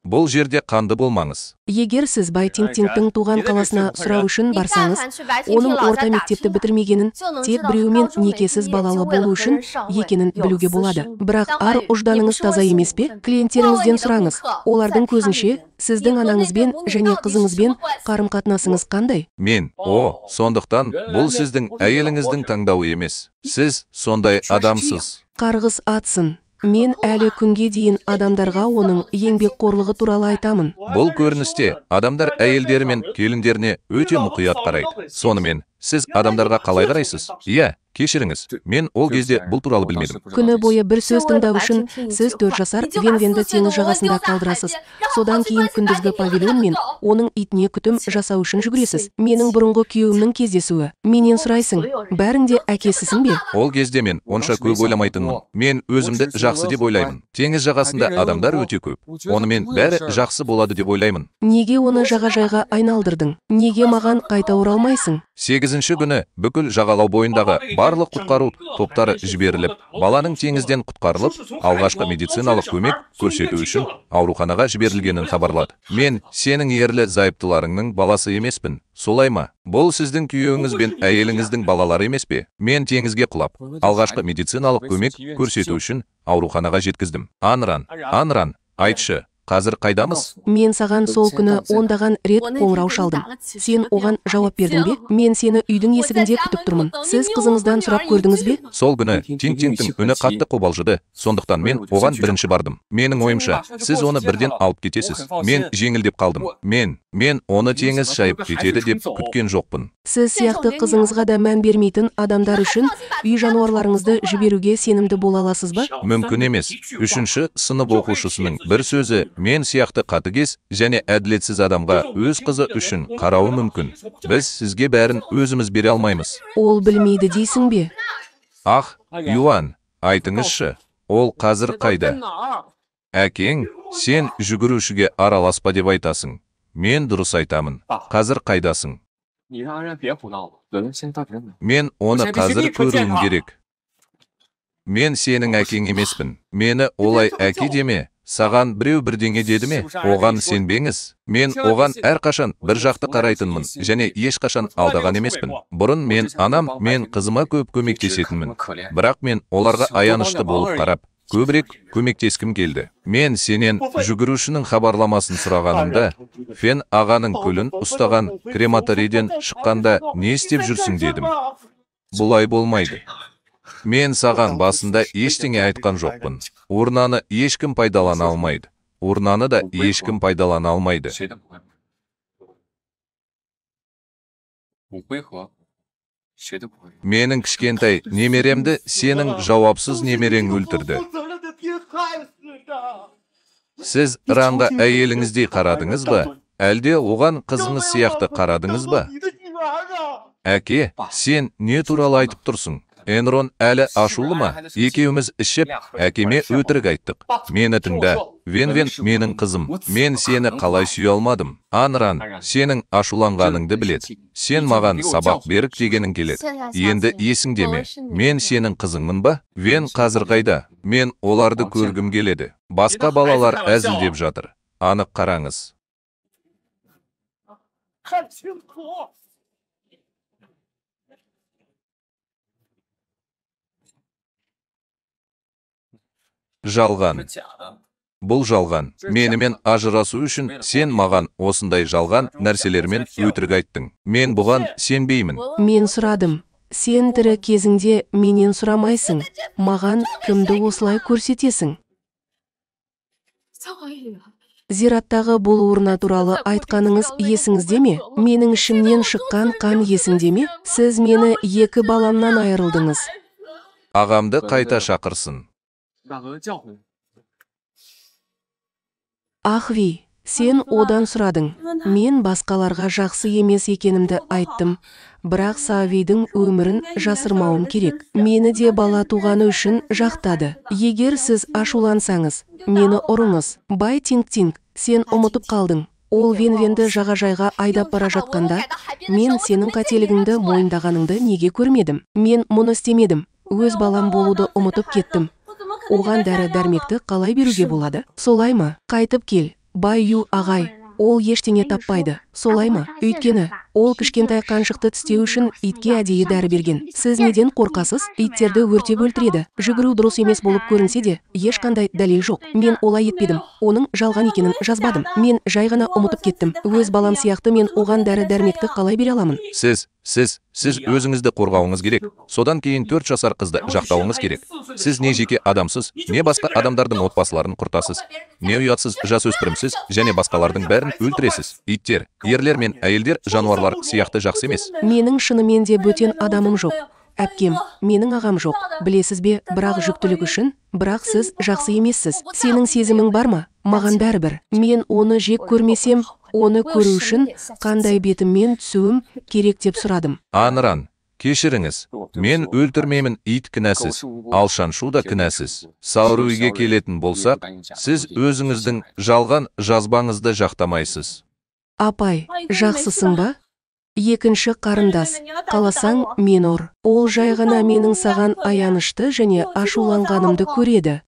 Бұл жерде қанды болмаңыз. Егер сіз Бай Тинг-Тингтің туған қаласына сұрау үшін барсаңыз, оның орта мектепті бітірмегенін, тек біреумен некесіз балалы болу үшін екенін білуге болады. Бірақ ар ұжданыңыз таза емес пе? Клиенттеріңізден сұраңыз. Олардың көзінше, сіздің анаңызбен және қызыңызбен қарым-қатынасыңыз қандай? Мен, о, сондықтан бұл сіздің әйеліңіздің таңдауы емес. Сіз сондай адамсыз. Қарғыс атсын. Мен әлі күнге дейін адамдарға оның еңбекқорлығы туралы айтамын. Бұл көріністе адамдар әйелдері мен келіндеріне өте мұқият қарайды. Сонымен, сіз адамдарға қалай қарайсыз? Иә, кешіріңіз, мен ол кезде бұл туралы білмедім. Күні бойы бір сөз тыңдау үшін сіз 4 жасар Вен-Венді теңіз жағасында қалдырасыз. Содан кейін күндізгі павильон мен оның итіне күтім жасау үшін жүгіресіз. Менің бұрынғы күйеуімнің кездесуі. Менен сұрайсың, бәрінде әкесісің бе? Ол кезде мен онша көп ойламайтынмын. Мен өзімді жақсы деп ойлаймын. Теңіз жағасында адамдар өте көп. Онымен бәрі жақсы болады деп ойлаймын. Неге оны жағажайға айналдырдың? Неге маған қайта оралмайсың? 8-ші күні бүкіл жағалау бойындағы барлық құтқару топтары жіберіліп, баланың теңізден құтқарылып, алғашқы медициналық көмек көрсету үшін ауруханаға жіберілгенін хабарлады. Мен сенің ерлі зайыптыларыңның баласы емеспін, солай ма? Бұл сіздің күйеуіңіз бен әйеліңіздің балалары емес пе? Мен теңізге құлап, алғашқы медициналық көмек көрсету үшін ауруханаға жеткіздім. Анран, Анран, айтшы, қазір қайдамыз? Мен саған сол күні ондаған рет қоңырау шалдым. Сен оған жауап бердің бе? Мен сені үйдің есігінде күтіп тұрмын. Сіз қызыңыздан сұрап көрдіңіз бе? Сол күні Тинг-Тингтің үні қатты қобалжыды. Сондықтан мен оған бірінші бардым. Менің ойымша, сіз оны бірден алып кетесіз. Мен жеңілдеп қалдым. Мен оны теңіз шайып кетеді деп күткен жоқпын. Сіз сияқты қызыңызға да мән бермейтін адамдар үшін үй жануарларыңызды жіберуге сенімді бола аласыз ба? Мүмкін емес. 3-ші сынып оқушысының бір сөзі мен сияқты қатыгез және әділетсіз адамға өз қызы үшін қарауы мүмкін. Біз сізге бәрін өзіміз бере алмаймыз. Ол білмейді дейсің бе? Ах, Юан, айтыңызшы, ол қазір қайда? Әкең, сен жүгірушіге араласпа деп айтасың. Мен дұрыс айтамын. Қазір қайдасың? Мен оны қазір көруім керек. Мен сенің әкең емеспін. Мені олай әке деме. Саған біреу бірдеңе деді ме? Оған сенбеңіз. Мен оған әрқашан бір жақты қарайтынмын және ешқашан алдаған емеспін. Бұрын мен анам мен қызыма көп көмектесетінмін. Бірақ мен оларға аянышты болып қарап, көбірек көмектескім келді. Мен сенен жүгірушінің хабарламасын сұрағанымда, Фен ағаның күлін ұстаған крематорийден шыққанда не істеп жүрсің дедім. Бұлай болмайды. Мен саған басында ештеңе айтқан жоқпын. Урнаны ешкім пайдалана алмайды. Урнаны да ешкім пайдалана алмайды. Менің кішкентай немеремді сенің жауапсыз немерең өлтірді. Сіз Ранға әйеліңіздей қарадыңыз ба? Әлде оған қызыңыз сияқты қарадыңыз ба? Әке, сен не туралы айтып тұрсың? Энрон әлі ашулы ма? Екеуміз ішіп, әкеме өтірік айттық. Мені тыңда. Вен-Вен менің қызым. Мен сені қалай сүйе алмадым? Анран, сенің ашуланғаныңды біледі. Сен маған сабақ берік дегенің келеді. Енді есіңде ме? Мен сенің қызыңмын ба? Вен қазір қайда? Мен оларды көргім келеді. Басқа балалар әзілдеп жатыр. Анық қараңыз. Жалған. Бұл жалған. Менімен ажырасу үшін сен маған осындай жалған нәрселермен өтірік айттың. Мен бұған сенбеймін. Мен сұрадым. Сен тірі кезіңде менен сұрамайсың. Маған кімді осылай көрсетесің? Зираттағы бұл урна туралы айтқаныңыз есіңізде ме? Менің ішімнен шыққан қан есіңде ме? Сіз мені екі баламнан айырылдыңыз. Ағамды қайта шақырсын. Ахви, сен одан сұрадың. Мен басқаларға жақсы емес екенімді айттым. Бірақ Саавидің өмірін жасырмауым керек. Мені де бала туғаны үшін жақтады. Егер сіз ашулансаңыз, мені ұрыңыз. Бай Тинг-Тинг, сен ұмытып қалдың. Ол Вен-Венді жағажайға айдап бара жатқанда, мен сенің қателігіңді мойындағаныңды неге көрмедім? Мен мұны істемедім. Өз балам болуды ұмытып кеттім. Оған дәрі-дәрмекті қалай беруге болады? Солай ма? Қайтып кел, Бай Ю ағай. Ол ештеңе таппайды. Солай ма? Өйткені, ол кішкентай қаншықты тістеу үшін итке әдейі дәрі берген. Сіз неден қорқасыз? Иттерді өртеп өлтіреді. Жүгіру дұрыс емес болып көрінсе де, ешқандай дәлел жоқ. Мен олай етпедім. Оның жалған екенін жазбадым. Мен жай ғана ұмытып кеттім. Өз балам сияқты мен оған дәрі-дәрмекті қалай бере аламын? Сіз өзіңізді қорғауыңыз керек. Содан кейін 4 жасар қызды жақтауыңыз керек. Сіз не жеке адамсыз, не басқа адамдардың отбасыларын құртасыз, не ұятсыз жасөспірімсіз және басқалардың бәрін өлтіресіз. Иттер, ерлер мен әйелдер жануарлар сияқты жақсы емес. Менің шынымен де бөтен адамым жоқ. Әпкем, менің ағам жоқ. Білесіз бе, бірақ жүктілік үшін, бірақ сіз жақсы емессіз. Сенің сезімің бар ма? Маған бәрібір. Мен оны жек көрмесем, оны көру үшін қандай бетіммен түсуім керек деп сұрадым. Анран, кешіріңіз. Мен өлтірмеймін, ит кінәсіз, ал шаншу да кінәсіз. Сауруйге келетін болсақ, сіз өзіңіздің жалған жазбаңызды жақтамайсыз. Апай, жақсысың ба? Екінші қарындас, қаласаң мен ұр. Ол жай ғана менің саған аянышты және ашуланғанымды көреді.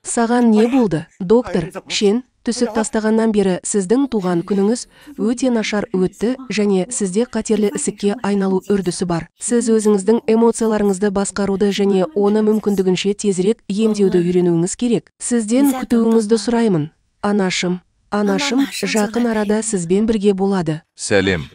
Саған не болды, доктор? Шен, түсік тастағаннан бері сіздің туған күніңіз өте нашар өтті және сізде қатерлі ісікке айналу үрдісі бар. Сіз өзіңіздің эмоцияларыңызды басқаруды және оны мүмкіндігінше тезірек емдеуді үйренуіңіз керек. Сізден күтуіңізді сұраймын. Анашым, анашым жақын арада сізбен бірге болады. Сәлем.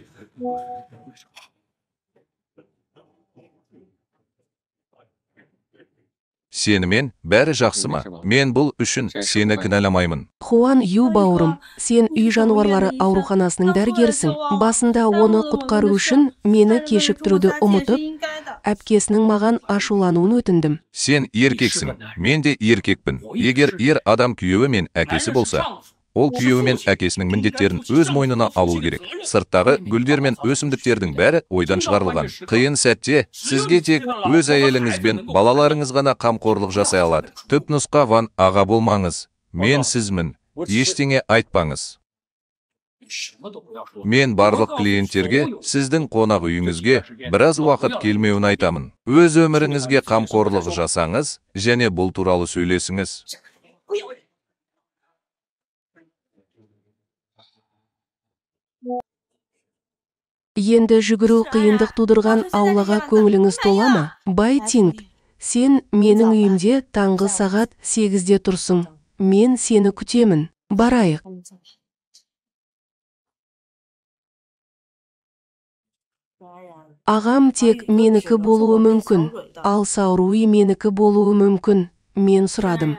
Сенімен бәрі жақсы ма? Мен бұл үшін сені кінәламаймын. Хуан Ю бауырым, сен үй жануарлары ауруханасының дәрігерісің. Басында оны құтқару үшін мені кешіктіруді ұмытып, әпкесінің маған ашулануын өтіндім. Сен еркексің, мен де еркекпін. Егер ер адам күйеуі мен әкесі болса, ол күйеуі мен әкесінің міндеттерін өз мойнына алу керек. Сырттағы гүлдер мен өсімдіктердің бәрі ойдан шығарылған. Қиын сәтте сізге тек өз әйеліңіз бен балаларыңыз ғана қамқорлық жасай алады. Түпнұсқа Ван аға болмаңыз. Мен сізмін. Ештеңе айтпаңыз. Мен барлық клиенттерге сіздің қонақ үйіңізге біраз уақыт келмеуін айтамын. Өз өміріңізге қамқорлық жасаңыз және бұл туралы сөйлесіңіз. Енді жүгіру қиындық тудырған аулаға көңіліңіз тола ма? Бай Тинг, сен менің үйімде таңғы сағат 8-де тұрсың. Мен сені күтемін. Барайық. Ағам тек менікі болуы мүмкін, ал Сауруи менікі болуы мүмкін. Мен сұрадым.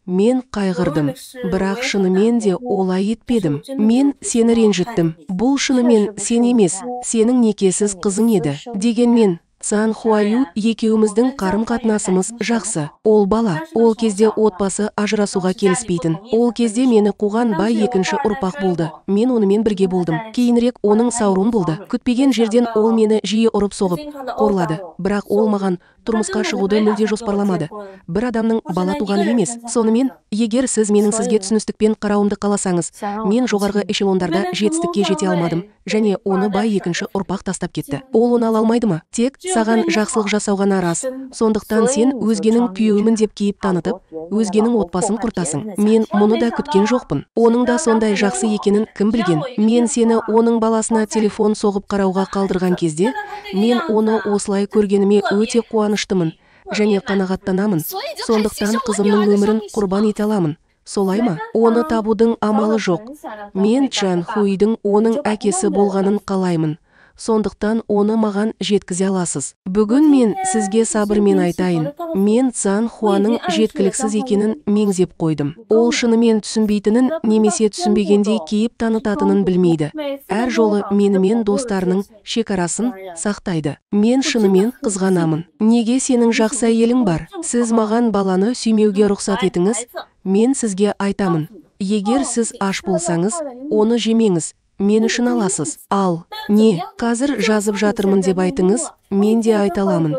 Мен қайғырдым, бірақ шынымен де олай етпедім. Мен сені ренжіттім. Бұл шынымен сен емес, сенің некесіз қызың еді. Дегенмен, Цан Хуаю екеуміздің қарым-қатынасымыз жақсы. Ол бала, ол кезде отбасы ажырасуға келіспейтін. Ол кезде мені қуған бай екінші ұрпақ болды. Мен онымен бірге болдым. Кейінірек оның Саурун болды. Күтпеген жерден ол мені жиі ұрып-соғып, қорлады. Бірақ ол маған тұрмысқа шығуды мүлде жоспарламады. Бір адамның бала туғаны емес. Сонымен, егер сіз менің сізге түсіністікпен қарауымды қаласаңыз, мен жоғарғы эшелондарда жетістікке жете алмадым және оны бай екінші ұрпақ тастап кетті. Ол оны ала алмайды ма? Тек саған жақсылық жасау ғана рас. Сондықтан сен өзгенің күйеуімін деп кейіп танытып, өзгенің отбасын құртасың. Мен мұны да күткен жоқпын. Оның да сондай жақсы екенін кім білген? Мен сені оның баласына телефон соғып қарауға қалдырған кезде, мен оны осылай көргеніме өте қуаныштымын және қанағаттанамын. Сондықтан қызымның өмірін құрбан ете аламын. Солай ма? Оны табудың амалы жоқ. Мен Чжан Хуйдың оның әкесі болғанын қалаймын. Сондықтан оны маған жеткізе аласыз. Бүгін мен сізге сабырмен айтайын. Мен Цан Хуаның жеткіліксіз екенін меңзеп қойдым. Ол шынымен түсінбейтінін немесе түсінбегендей кейіп танытатынын білмейді. Әр жолы менімен достарының шекарасын сақтайды. Мен шынымен қызғанамын. Неге сенің жақсы әйелің бар? Сіз маған баланы сүймеуге рұқсат етіңіз, мен сізге айтамын. Егер сіз аш болсаңыз, оны жемеңіз. Мен үшін аласыз. Ал, не, қазір жазып жатырмын деп айтыңыз, мен де айта аламын.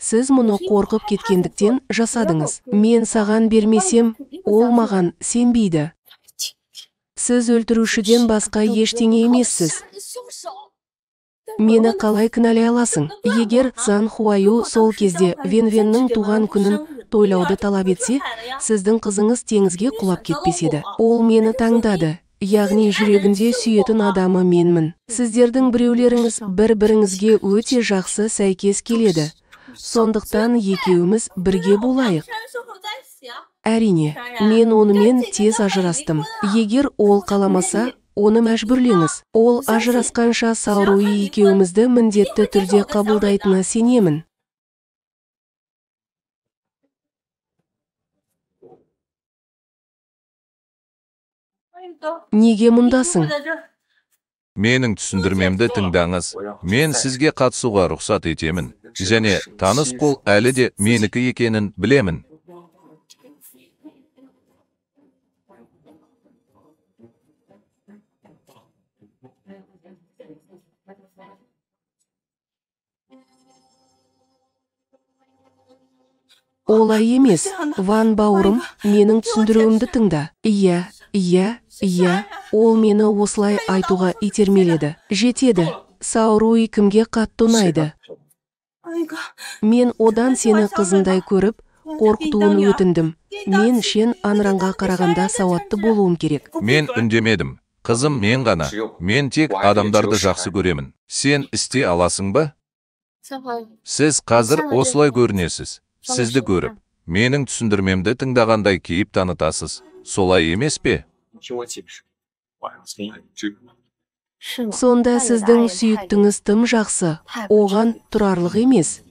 Сіз мұны қорқып кеткендіктен жасадыңыз. Мен саған бермесем, ол маған сенбейді. Сіз өлтірушіден басқа ештеңе емессіз. Мені қалай кінәлай аласың? Егер Цан Хуаю сол кезде Венвеннің туған күнін тойлауды талап етсе, сіздің қызыңыз теңізге құлап кетпес еді. Ол мені таңдады. Яғни жүрегінде сүйетін адамы менмін. Сіздердің біреулеріңіз бір-біріңізге өте жақсы сәйкес келеді. Сондықтан екеуміз бірге болайық. Әрине, мен онымен тез ажырастым. Егер ол қаламаса, оны мәжбүрлеңіз. Ол ажырасқанша Сауруи екеумізді міндетті түрде қабылдайтынына сенемін. Неге мұндасың? Менің түсіндірмемді тыңдаңыз. Мен сізге қатысуға рұқсат етемін. Және таныс қол әлі де менікі екенін білемін. Олай емес, Ван бауырым, менің түсіндіруімді тыңда. Иә, иә, иә, ол мені осылай айтуға итермеледі. Жетеді, Сауруи кімге қатты ұнайды. Мен одан сені қызындай көріп, қорқытуын өтіндім. Мен Шен Анранға қарағанда сауатты болуым керек. Мен үндемедім. Қызым мен ғана. Мен тек адамдарды жақсы көремін. Сен істей аласың ба? Сіз қазір осылай көрінесіз. Сізді көріп, менің түсіндірмемді тыңдағандай кейіп танытасыз. Солай емес пе? Сонда сіздің сүйіктіңіз тым жақсы, оған тұрарлық емес.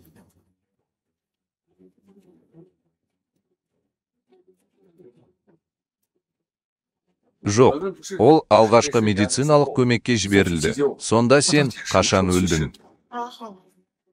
Жоқ, ол алғашқы медициналық көмекке жіберілді. Сонда сен қашан өлдің?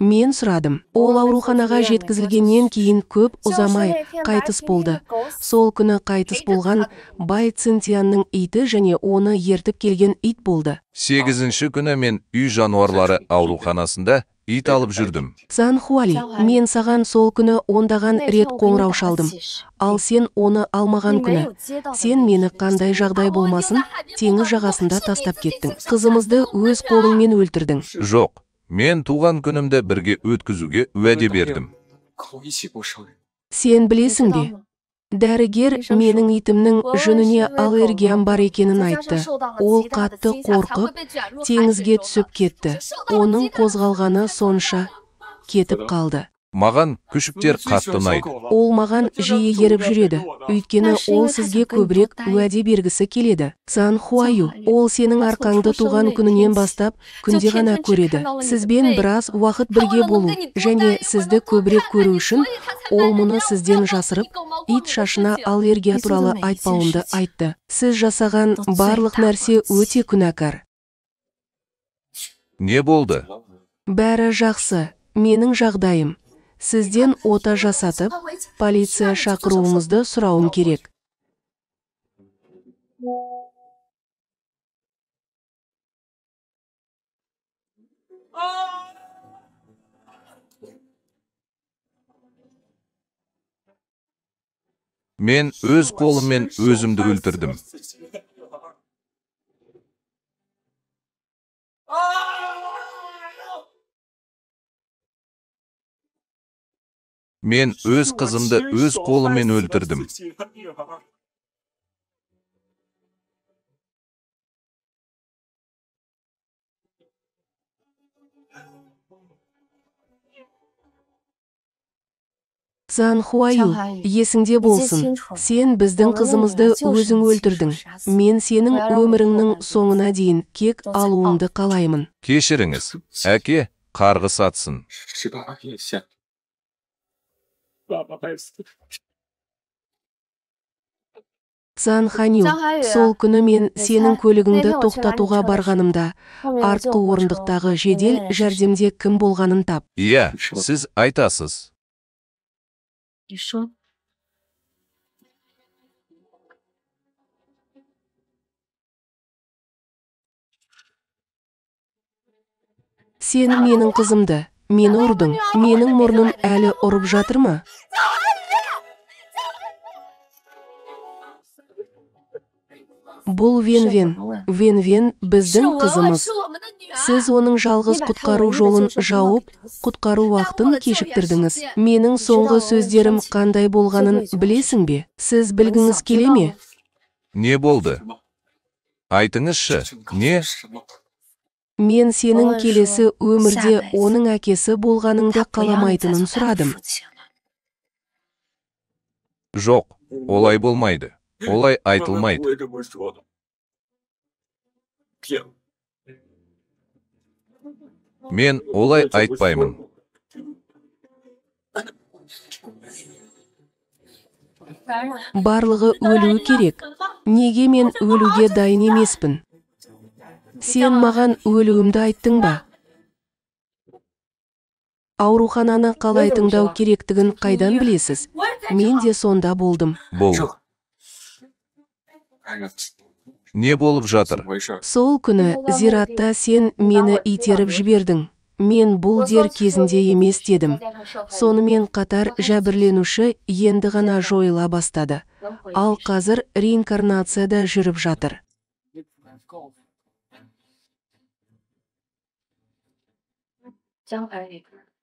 Мен сұрадым. Ол ауруханаға жеткізілгеннен кейін көп ұзамай қайтыс болды. Сол күні қайтыс болған Бай Цинтианның иті және оны ертіп келген ит болды. 8-ші күні мен үй жануарлары ауруханасында ит алып жүрдім. Цан Хуали, мен саған сол күні ондаған рет қоңырау шалдым. Ал сен оны алмаған күні. Сен мені қандай жағдай болмасын, теңіз жағасында тастап кеттің. Қызымызды өз қолыңмен өлтірдің. Жоқ. Мен туған күнімді бірге өткізуге уәде бердім. Сен білесің бе? Дәрігер менің итімнің жүніне аллергиям бар екенін айтты. Ол қатты қорқып, теңізге түсіп кетті. Оның қозғалғаны сонша кетіп қалды. Маған күшіктер қатты ұнайды. Ол маған жиі еріп жүреді, өйткені ол сізге көбірек уәде бергісі келеді. Цан Хуаю, ол сенің арқаңды туған күнінен бастап күнде ғана көреді. Сізбен біраз уақыт бірге болу және сізді көбірек көру үшін ол мұны сізден жасырып, ит шашына аллергия туралы айтпауымды айтты. Сіз жасаған барлық нәрсе өте күнәкар. Не болды? Бәрі жақсы. Менің жағдайым. Сізден ота жасатып, полиция шақыруыңызды сұрауым керек. Мен өз қолыммен өзімді өлтірдім. Мен өз қызымды өз қолыммен өлтірдім. Цан Хуаю, есіңде болсын, сен біздің қызымызды өзің өлтірдің. Мен сенің өміріңнің соңына дейін кек алуыңды қалаймын. Кешіріңіз, әке, қарғыс атсын. Цан Ханю, сол күні мен сенің көлігіңді тоқтатуға барғанымда, артқы орындықтағы жедел жәрдемде кім болғанын тап. Иә, сіз айтасыз. Сен менің қызымды, мені ұрдың, менің мұрным әлі ұрып жатыр ма? Бұл Вен-Вен, Вен-Вен біздің қызымыз. Сіз оның жалғыз құтқару жолын жауып, құтқару уақытын кешіктірдіңіз. Менің соңғы сөздерім қандай болғанын білесің бе? Сіз білгіңіз келе ме? Не болды? Айтыңызшы, не? Мен сенің келесі өмірде оның әкесі болғаныңды қаламайтынын сұрадым. Жоқ, олай болмайды. Олай айтылмайды. Мен олай айтпаймын. Барлығы өлуі керек. Неге мен өлуге дайын емеспін? Сен маған өлуімді айттың ба? Аурухананы қалай тыңдау керектігін қайдан білесіз? Мен де сонда болдым. Бұл. Не болып жатыр? Сол күні зиратта сен мені итеріп жібердің. Мен бұл дер кезінде емес дедім. Сонымен қатар жәбірленуші енді ғана жойыла бастады. Ал қазір реинкарнацияда жүріп жатыр.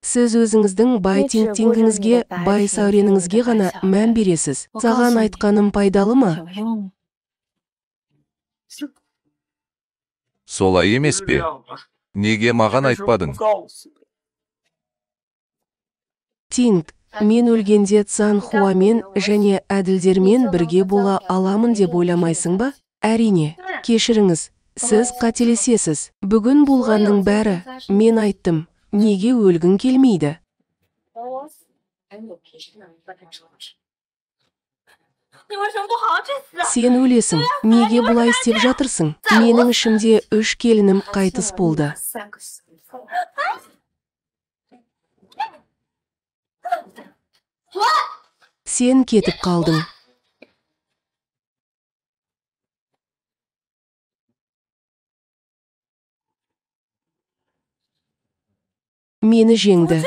Сіз өзіңіздің бай теңгеңізге, бай сәуреніңізге ғана мән бересіз. Саған айтқаным пайдалы ма? Солай емес пе? Неге маған айтпадың? Тинг, мен өлгенде Цан Хуамен және әділдермен бірге бола аламын деп ойламайсың ба? Әрине, кешіріңіз, сіз қателесесіз. Бүгін болғанның бәрі, мен айттым, неге өлгің келмейді? Сен өлесің, неге бұлай істеп жатырсың? Менің ішімде 3 келінім қайтыс болды. Сен кетіп қалдың. Мені жеңді.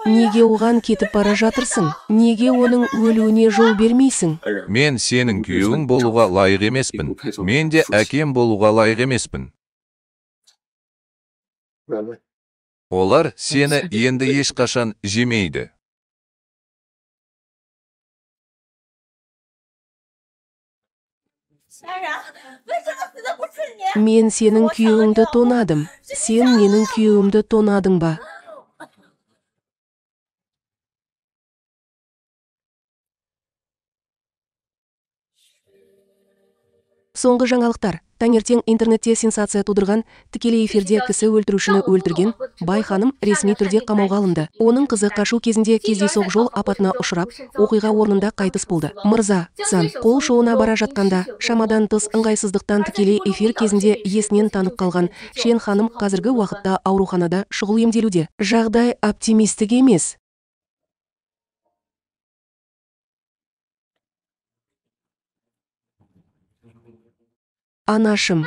Неге оған кетіп бара жатырсың? Неге оның өлуіне жол бермейсің? Мен сенің күйеуің болуға лайық емеспін. Мен де әкем болуға лайық емеспін. Олар сені енді ешқашан жемейді. Мен сенің күйеуіңді тонадым. Сен менің күйеуімді тонадың ба? Соңғы жаңалықтар. Таңертең интернетте сенсация тудырған, тікелей эфирде кісі өлтірушіні өлтірген бай ханым ресми түрде қамауға алынды. Оның қызы қашу кезінде кездейсоқ жол апатына ұшырап, оқиға орнында қайтыс болды. Мырза Цан қол шоуына бара жатқанда шамадан тыс ыңғайсыздықтан тікелей эфир кезінде есінен танып қалған Шен ханым қазіргі уақытта ауруханада шұғыл емделуде. Жағдай оптимистік емес. Анашым,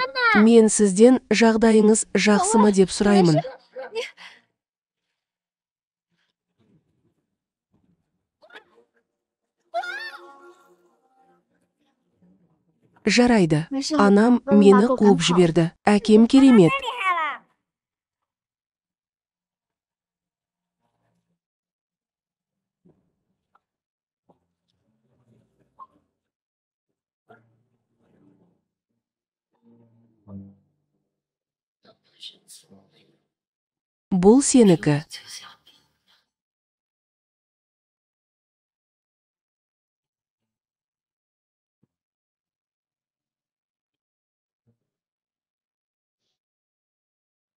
мен сізден жағдайыңыз жақсы ма деп сұраймын. Жарайды, анам мені қуып жіберді. Әкем керемет. Бұл сенікі.